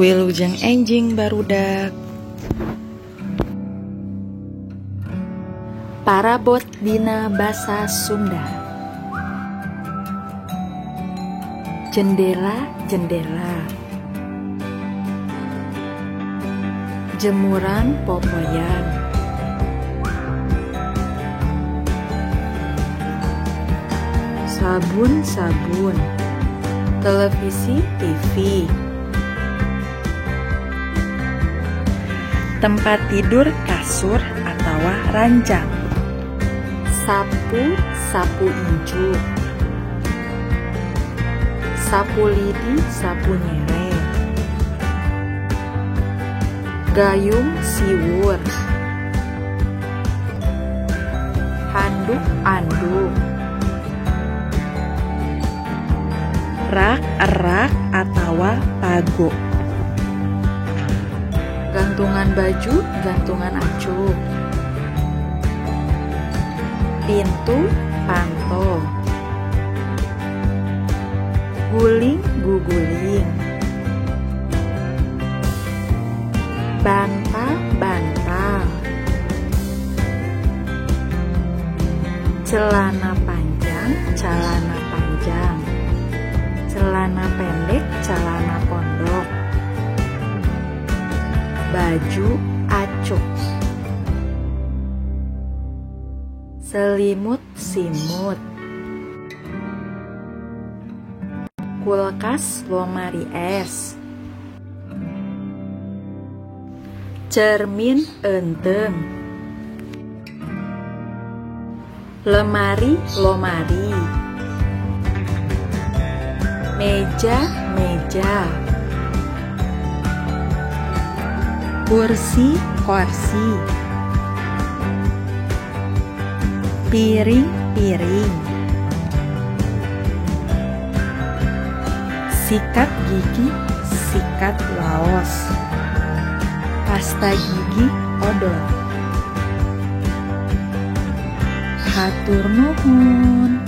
Wilujeng enjing barudak. Parabot dina basa Sunda. Jendela jendela. Jemuran popoyan. Sabun sabun. Televisi TV. Tempat tidur kasur atawa ranjang. Sapu sapu incu. Sapu lidi sapu nyere. Gayung siwur. Handuk anduk. Rak erak atawa pago. Gantungan baju, gantungan acuk. Pintu, panto. Guling, guguling. Bantal, bantal. Celana panjang, celana panjang. Celana pendek, celana pondok. Baju acuk. Selimut simut. Kulkas lomari es. Cermin enteng. Lemari lomari. Meja meja. Kursi korsi. Piring piring. Sikat gigi sikat laos. Pasta gigi odol. Hatur nuhun.